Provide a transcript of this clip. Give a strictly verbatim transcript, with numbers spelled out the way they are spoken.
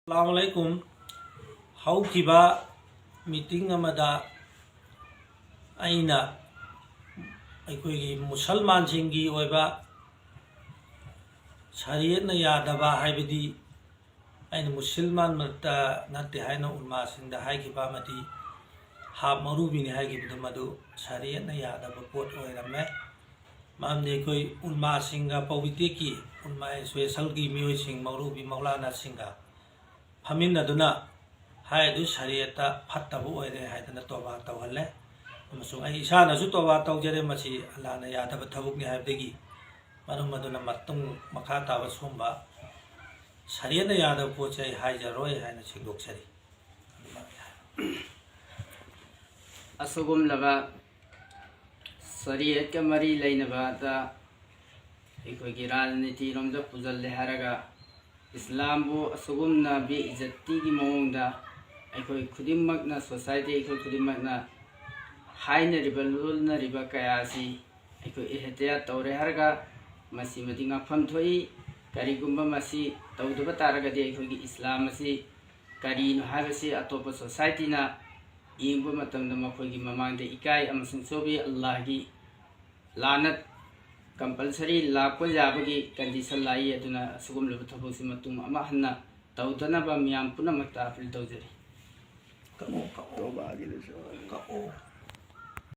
ꯑꯁꯂꯥꯃꯨ ꯑꯂꯥꯏꯀꯨꯝ꯫ ꯍꯧꯈꯤꯕ ꯃꯤꯇꯤꯡ ꯑꯃꯗ ꯑꯩꯅ ꯑꯩꯈꯣꯏꯒꯤ ꯃꯨꯁꯜꯃꯥꯟꯁꯤꯡꯒꯤ ꯑꯣꯏꯕ ꯁꯔꯤꯌꯠꯅ ꯌꯥꯗꯕ ꯍꯥꯏꯕꯗꯤ, ꯑꯩꯅ ꯃꯨꯁꯜꯃꯥꯟ ꯃꯔꯛꯇ ꯅꯠꯇꯦ ꯍꯥꯏꯅ ꯎꯂꯃꯥꯁꯤꯡꯗ ꯍꯥꯏꯈꯤꯕ ꯑꯃꯗꯤ ꯍꯥꯞ ꯃꯧꯔꯨꯕꯤꯅꯤ ꯍꯥꯏꯈꯤꯕꯗꯨ ꯃꯗꯨ ꯁꯔꯤꯌꯠꯅ ꯌꯥꯗꯕ ꯄꯣꯠ ꯑꯣꯏꯔꯝꯃꯦ꯫ ꯃꯔꯝꯗꯤ ꯑꯩꯈꯣꯏ ꯎꯂꯃꯥꯁꯤꯡꯒ, ꯄꯧꯕꯤꯇꯦꯛꯀꯤ ꯎꯂꯃꯥ ꯏꯁꯄꯦꯁꯦꯜꯒꯤ ꯃꯤꯑꯣꯏꯁꯤꯡ, ꯃꯧꯔꯨꯕꯤ ꯃꯧꯂꯥꯅꯥꯁꯤꯡꯒ ꯐꯝꯃꯤꯟꯅꯗꯨꯅ ꯍꯥꯏꯔꯤꯗꯨ ꯁꯔꯤꯌꯠꯇ ꯐꯠꯇꯕ ꯑꯣꯏꯔꯦ ꯍꯥꯏꯗꯅ ꯇꯣꯕꯥ ꯇꯧꯍꯜꯂꯦ꯫ ꯑꯃꯁꯨꯡ ꯑꯩ ꯏꯁꯥꯅꯁꯨ ꯇꯣꯕꯥ ꯇꯧꯖꯔꯦ, ꯃꯁꯤ ꯑꯜꯂꯥꯍꯅ ꯌꯥꯗꯕ ꯊꯕꯛꯅꯤ ꯍꯥꯏꯕꯗꯒꯤ꯫ ꯃꯔꯝ ꯑꯗꯨꯅ ꯃꯇꯨꯡ ꯃꯈꯥ ꯇꯥꯕ ꯁꯨꯝꯕ ꯁꯔꯤꯌꯠꯅ ꯌꯥꯗꯕ ꯄꯣꯠꯁꯦ ꯑꯩ ꯍꯥꯏꯖꯔꯣꯏ ꯍꯥꯏꯅ ꯁꯦꯡꯗꯣꯛꯆꯔꯤ꯫ ꯑꯁꯤꯒꯨꯝꯂꯕ ꯁꯔꯤꯌꯠꯀ ꯃꯔꯤ ꯂꯩꯅꯕꯗ ꯑꯩꯈꯣꯏꯒꯤ ꯔꯥꯖꯅꯤꯇꯤꯔꯣꯝꯗ ꯄꯨꯁꯤꯜꯂꯦ ꯍꯥꯏꯔꯒ, ꯏꯁꯂꯥꯝꯕꯨ ꯑꯁꯤꯒꯨꯝꯅ ꯕꯦꯏꯖꯠꯇꯤꯒꯤ ꯃꯑꯣꯡꯗ ꯑꯩꯈꯣꯏ ꯈꯨꯗꯤꯡꯃꯛꯅ, ꯁꯣꯁꯥꯏꯇꯤ ꯑꯩꯈꯣꯏ ꯈꯨꯗꯤꯡꯃꯛꯅ ꯍꯥꯏꯅꯔꯤꯕ, ꯂꯣꯟꯅꯔꯤꯕ ꯀꯌꯥ ꯑꯁꯤ ꯑꯩꯈꯣꯏ ꯏꯍꯇꯤꯌꯥꯠ ꯇꯧꯔꯦ ꯍꯥꯏꯔꯒ, ꯃꯁꯤꯃꯗꯤ ꯉꯥꯛꯐꯝ ꯊꯣꯛꯏ꯫ ꯀꯔꯤꯒꯨꯝꯕ ꯃꯁꯤ ꯇꯧꯗꯕ ꯇꯥꯔꯒꯗꯤ, ꯑꯩꯈꯣꯏꯒꯤ ꯏꯁꯂꯥꯝ ꯑꯁꯤ ꯀꯔꯤꯅꯣ ꯍꯥꯏꯕꯁꯤ ꯑꯇꯣꯞꯄ ꯁꯣꯁꯥꯏꯇꯤꯅ ꯌꯦꯡꯕ ꯃꯇꯝꯗ ꯃꯈꯣꯏꯒꯤ ꯃꯃꯥꯡꯗ ꯏꯀꯥꯏ ꯑꯃꯁꯨꯡ ꯆꯣꯞꯄꯤ꯫ ꯑꯜꯂꯥꯍꯒꯤ ꯂꯥꯅꯠ ꯀꯝꯄꯜꯁꯔꯤ ꯂꯥꯛꯄ ꯌꯥꯕꯒꯤ ꯀꯟꯗꯤꯁꯟ ꯂꯥꯛꯏ꯫ ꯑꯗꯨꯅ ꯑꯁꯤꯒꯨꯝꯂꯕ ꯊꯕꯛꯁꯤ ꯃꯇꯨꯡ ꯑꯃ ꯍꯟꯅ ꯇꯧꯗꯅꯕ ꯃꯤꯌꯥꯝ ꯄꯨꯝꯅꯃꯛꯇ ꯑꯄꯤꯜ ꯇꯧꯖꯔꯤ꯫ ꯀꯛꯑꯣ, ꯀꯛꯑꯣ, ꯀꯛꯑꯣ꯫